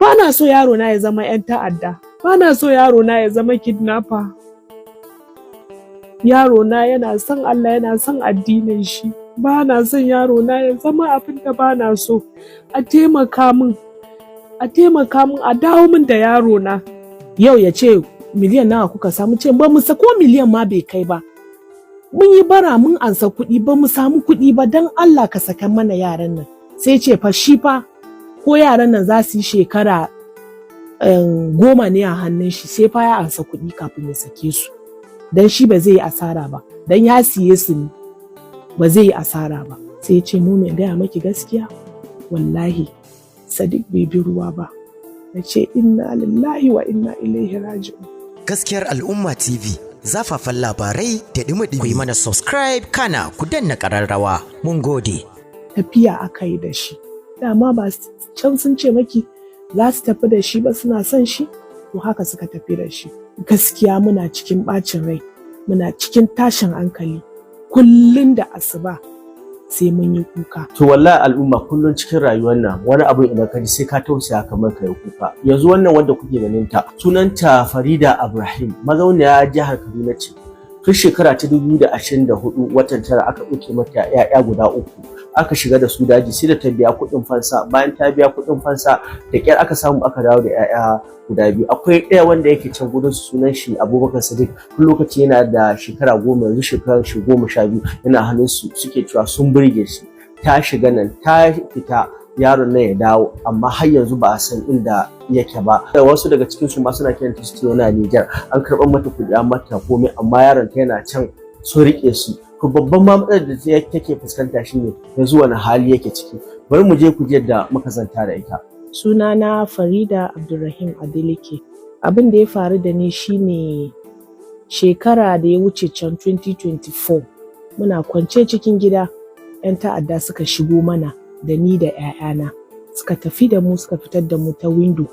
Ba na so yaro na ya zama 'yan ta'adda, ba na so yaro na ya zama kidnapper. Yaro na yana son Allah, yana son addinin shi. Ba na son yaro na ya zama abin da ba na so. A taimaka min, a taimaka min, a dawo min da yaro na. Yau ya ce miliyan nawa kuka samu? Ce ba mu ko miliyan ma bai kai ba. Mun yi bara, mun ansa kuɗi, ba mu samu kuɗi ba. Don Allah ka saka mana yaran nan. Sai ce fa shi fa ko yaran nan za su yi shekara 10 ne a hannun shi, sai fa ya ansa kuɗi kafin ya sake su, don shi ba zai yi asara ba, don ya siye su ne, ba zai yi asara ba. Sai ya ce mu mai gaya maki gaskiya, wallahi Sadiq bai bi ruwa ba. Na ce inna lillahi wa inna ilaihi raji'un. Gaskiyar Al'umma TV, zafafan labarai da dumi. Ku yi mana subscribe, kana ku danna ƙararrawa. Mun gode. Tafiya aka yi da shi. Dama ba can sun ce maki za su tafi da shi ba, suna son shi. To haka suka tafi da shi. Gaskiya muna cikin ɓacin rai, muna cikin tashin hankali. Kullum da asuba sai mun yi kuka. To wallahi al'umma, kullum cikin rayuwar nan wani abu idan ka ji sai ka tausaya kamar ka yi kuka. Yanzu wannan wanda kuke ganin ta, sunanta Farida Ibrahim, mazauniya jihar Kaduna ce. Tun shekara ta 2024 watan 9 aka ɗauke mata 'ya'ya guda uku, aka shiga da su daji, sai da ta biya kuɗin fansa. Bayan ta biya kuɗin fansa, da ƙyar aka samu aka dawo da 'ya'ya guda biyu. Akwai ɗaya wanda yake can gudun su, sunan shi Abubakar Sadiq, tun lokaci yana da shekara 10, yanzu shekarar shi 12, yana hannun su. Suke cewa sun burge shi. Ta shiga nan, ta fita, yaron nan ya dawo, amma har yanzu ba a san inda yake ba. Wasu daga cikin su ma suna kiranta su ce yana Nijar, an karɓar mata kuɗi, an mata komai, amma yaron ta yana can sun riƙe su. To babban ma matsalar da take fuskanta shine yanzu wani hali yake ciki. Bari mu je ku ji yadda muka zanta da ita. Sunana Farida Abdulrahim Adeleke. Abin da ya faru da ni shine shekara da ya wuce can 2024, muna kwance cikin gida, 'yan ta'adda suka shigo mana da ni da 'ya'yana, suka tafi da mu, suka fitar da mu ta window,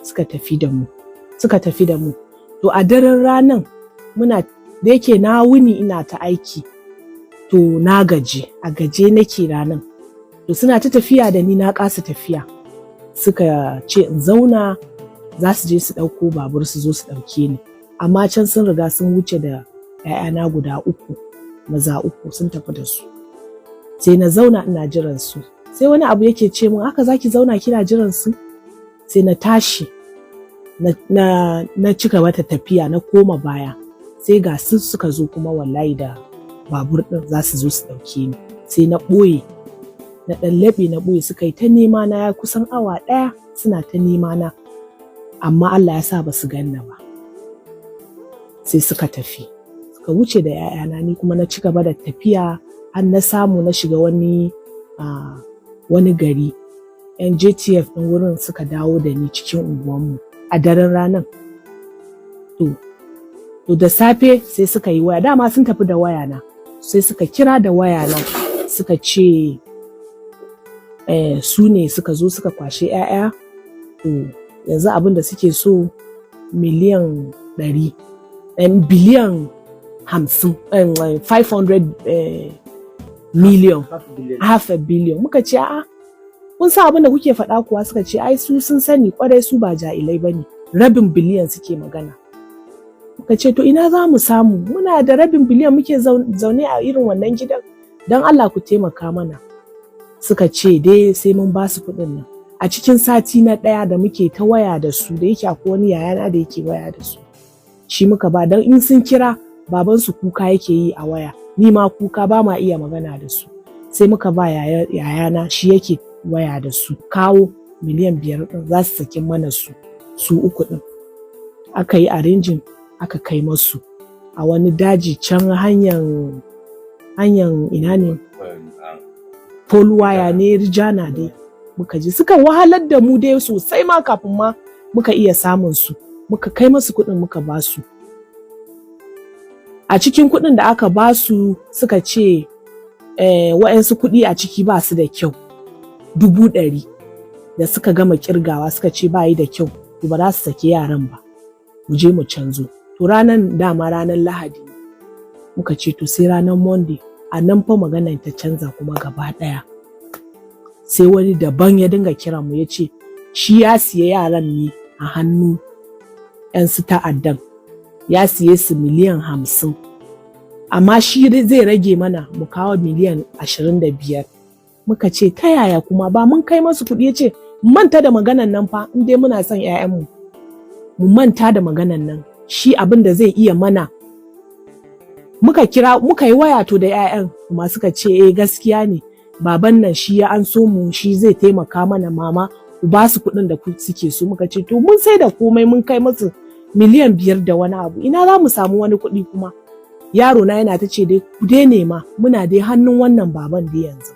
suka tafi da mu, suka tafi da mu. To a daren ranan muna da yake na wuni ina ta aiki, to na gaji, a gaje nake ranan. To suna ta tafiya da ni, na kasa tafiya. Suka ce in zauna, za su je su ɗauko babur su zo su ɗauke ni, amma can sun riga sun wuce da 'ya'yana guda uku, maza uku, sun tafi da su. Sai na zauna ina jiran su. Sai wani abu yake ce min, haka zaki zauna kina jiran su? Sai na tashi na ci gaba ta tafiya, na koma baya. Sai ga su suka zo kuma wallahi da babur ɗin, za su zo su ɗauke ni. Sai na ɓoye, na ɗan laɓe, na ɓoye. Suka yi ta nema na, ya kusan awa 1 suna ta nema na, amma Allah ya sa ba su ganna ba. Sai suka tafi, suka wuce da 'ya'yana. Ni kuma na ci gaba da tafiya har na samu na shiga wani gari. Yan JTF ɗin wurin suka dawo da ni cikin unguwanmu a daren ranar. To da safe sai suka yi waya. Dama sun tafi da waya na. Sai suka kira da waya na, suka ce su ne suka zo suka kwashe 'ya'ya. To yanzu abin da suke so miliyan 100, biliyan 50, 500 million, half a billion. Muka ce a'a, kun san abin da kuke faɗa kuwa? Suka ce ai su sun sani kwarai, su ba jahilai bane, rabin biliyan suke magana. Muka ce to ina za mu samu? Muna da rabin biliyan muke zaune a irin wannan gidan? Don Allah ku taimaka mana. Suka ce dai sai mun ba su kuɗin nan a cikin sati na ɗaya. Da muke ta waya da su, da yake akwai wani yayana da yake waya da su, shi muka ba, don in sun kira babansu kuka yake yi a waya, ni ma kuka, ba ma iya magana da su. Sai muka ba yayana, shi yake waya da su, kawo miliyan 5 ɗin za su saki mana su su uku ɗin. Aka yi arranging, aka kai masu a wani daji can hanyar ina ne, Polwaya ne, Rijana dai muka je. Suka wahalar da mu dai sosai ma kafin ma muka iya samun su. Muka kai masu kuɗin, muka ba su. A cikin kuɗin da aka ba su, suka ce wa'yansu kuɗi a ciki ba su da kyau, 100,000. Da suka gama kirgawa suka ce ba yi da kyau, to ba za su saki yaran ba, mu je mu canzo. To ranar dama ranar Lahadi, muka ce to sai ranar Monday. A nan fa maganar ta canza kuma gaba ɗaya. Sai wani daban ya dinga kiran mu, ya ce Shi ya siya yaran ne a hannu 'yan su ta'addan, ya siye su miliyan 50, amma shi zai rage mana mu kawo miliyan 25. Muka ce, ta yaya kuma ba mun kai masu kuɗi? Ya ce manta da maganan nan fa, in dai muna son 'ya'yanmu mu manta da maganan nan, shi abin da zai iya mana. Muka kira, muka yi waya to da 'ya'yan kuma suka ce, eh, gaskiya ne, baban nan shi ya an so mu, shi zai taimaka mana. Mama, ku ba su kuɗin da suke so. Muka ce, to mun sai da komai mun kai musu miliyan 5 da wani abu, ina za mu samu wani kuɗi kuma? Yaro na yana ta ce dai ku dai nema, muna dai hannun wannan baban dai yanzu,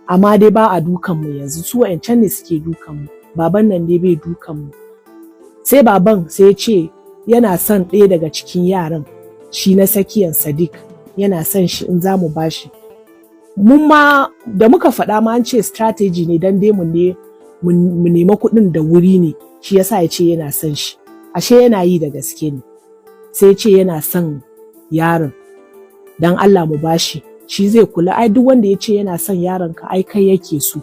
amma dai ba a dukan mu yanzu, su wa'ancan ne suke dukan mu, baban nan dai bai dukan mu. Sai baban sai ya ce yana son ɗaya daga cikin yaran, shi na tsakiyan, Sadiq, yana son shi, in za mu bashi. Mun ma da muka faɗa ma an ce strategy ne dan dai mu ne mu nema kuɗin da wuri ne, shi yasa ya ce yana son shi. Ashe yana yi da gaske ne. Sai ya ce yana son yaron, dan Allah mu bashi, shi zai kula. Ai duk wanda ya ce yana son yaron ka, ai kai yake so,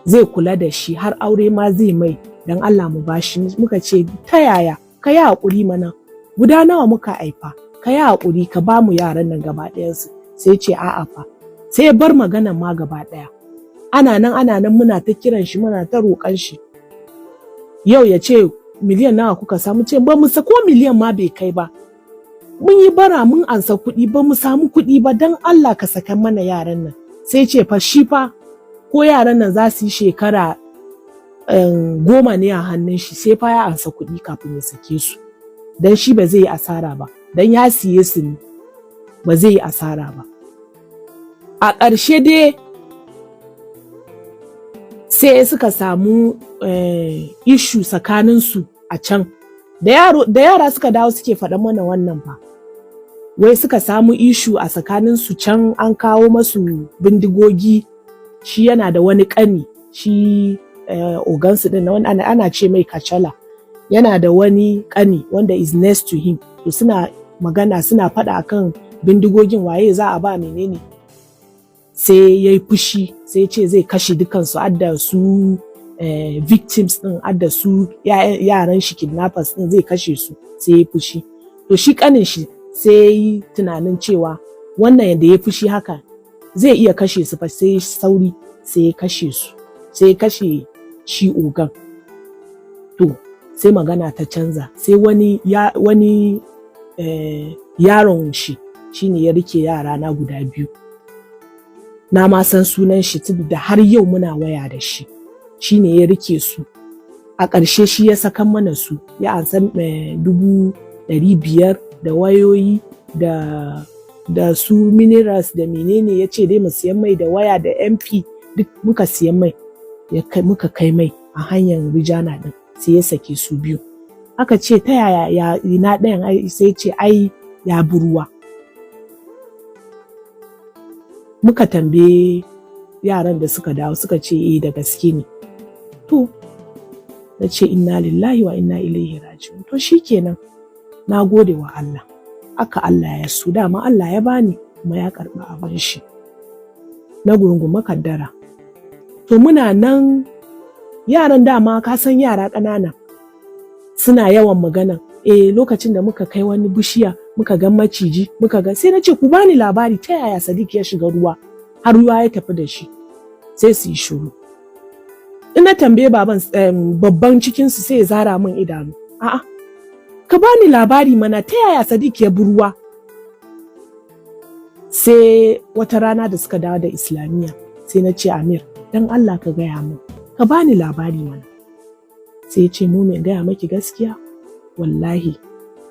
zai kula da shi, har aure ma zai mai, dan Allah mu bashi. Muka ce, ta yaya? Ka yi haƙuri mana, guda nawa muka haifa? Ka yi haƙuri ka ba mu yaran nan gaba ɗayansu. Sai ce a'a fa. Sai ya bar maganan ma gaba ɗaya. Ana nan, ana nan, muna ta kiran shi, muna ta roƙan shi. Yau ya ce miliyan nawa kuka samu? Ce ba mu ko miliyan ma bai kai ba, mun yi bara mun ansa kuɗi, ba mu samu kuɗi ba, don Allah ka saka mana yaran nan. Sai ce fa shi fa ko yaran nan za su yi shekara 10 ne a hannun shi, sai fa ya ansa kuɗi kafin ya sake su, don shi ba zai yi asara ba, don ya siye su ne, ba zai yi asara ba. A ƙarshe dai sai suka samu issue tsakaninsu a can. Da yara suka dawo suke faɗa mana wannan fa, wai suka samu issue a tsakaninsu can, an kawo masu bindigogi. Shi yana da wani ƙani, shi ogansu din na ana, ana ce mai Kacala, yana da wani ƙani wanda is next to him. To suna magana, suna faɗa akan bindigogin, waye za a ba menene. Sai ya yi fushi, sai ce zai kashe dukansu, adda su victims din, adda su yaran shi kidnappers din, zai kashe su. Sai ya fushi. To shi kanin shi sai ya yi tunanin cewa wannan yadda ya fushi haka zai iya kashe su fa. Sai sauri sai ya kashe su, sai ya kashe shi ogan. To sai magana ta canza, sai wani yaron shi shine ya rike yara na guda biyu. Na ma san sunan shi tun da har yau muna waya da shi. Shine ya rike su. A ƙarshe shi ya sakan mana su, ya ansa 500,000 da wayoyi da su minerals da menene. Ya ce dai mu siyan mai da waya da MP, duk muka siyan mai, muka kai mai a hanyar Rijana din, sai ya sake su biyu. Aka ce ta yaya, ya ina ɗayan? Ai sai ce ai ya bi ruwa. Muka tambaye yaran da suka dawo, suka ce eh, da gaske ne. To na ce, inna lillahi wa inna ilaihi raji'un. To shikenan, na gode wa Allah, aka Allah ya so, dama Allah ya bani kuma ya karɓi abin shi. Na gurunguma kaddara. To muna nan, yaran dama ka san yara ƙanana suna yawan magana. Eh, lokacin da muka kai wani bishiya muka ga maciji, muka ga. Sai na ce, ku bani labari, ta yaya Sadiq ya shiga ruwa har ruwa ya tafi da shi? Sai su yi shiru. In na tambaye baban, babban cikinsu, sai ya zara min idanu. A'a, ka bani labari mana, ta yaya Sadiq ya bi ruwa? Sai wata rana da suka dawo da Islamiyya, sai na ce, Amir, dan Allah ka gaya min, ka bani labari mana. Sai ya ce, mu mai gaya maki gaskiya, wallahi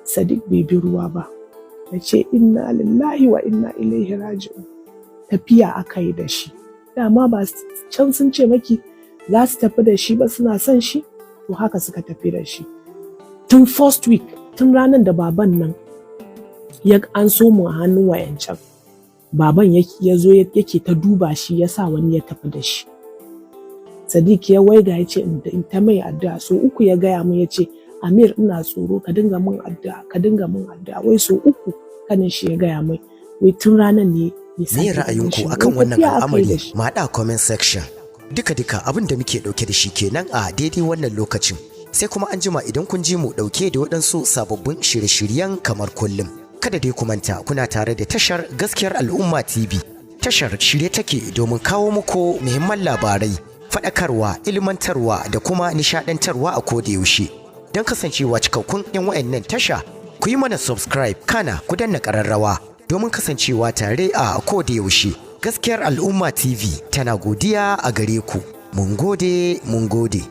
Sadiq bai bi ruwa ba. Na ce, inna lillahi wa inna ilaihi raji'un. Tafiya aka yi da shi. Dama ba can sun ce maki za su tafi da shi ba, suna son shi? To haka suka tafi da shi. Tun first week, tun ranar da baban nan ya an so mu a hannun wayancan, baban ya zo yake ta duba shi, ya sa wani ya tafi da shi. Sadiq ya waiga ya ce in ta mai addu'a. So uku ya gaya mun, ya ce, Amir, ina tsoro, ka dinga mun addu'a, ka dinga mun addu'a. Wai so uku kanin shi ya gaya mai. Wai tun ranar ne. Me ra'ayinku akan wannan al'amari? Mu haɗa comment section. Duka-duka abin da muke ɗauke da shi kenan a daidai wannan lokacin. Sai kuma an jima idan kun ji mu ɗauke da waɗansu sababbin shirye-shiryen kamar kullum. Kada dai ku manta, kuna tare da tashar Gaskiyar Al'umma TV. Tashar shirye take domin kawo muku muhimman labarai, faɗakarwa, ilmantarwa da kuma nishaɗantarwa a koda yaushe. Don kasancewa cikakkun 'yan wayannan tasha, ku yi mana subscribe, kana ku danna ƙararrawa domin kasancewa tare a koda yaushe. Gaskiyar Al'umma TV tana godiya a gare ku. Mun gode, mun gode.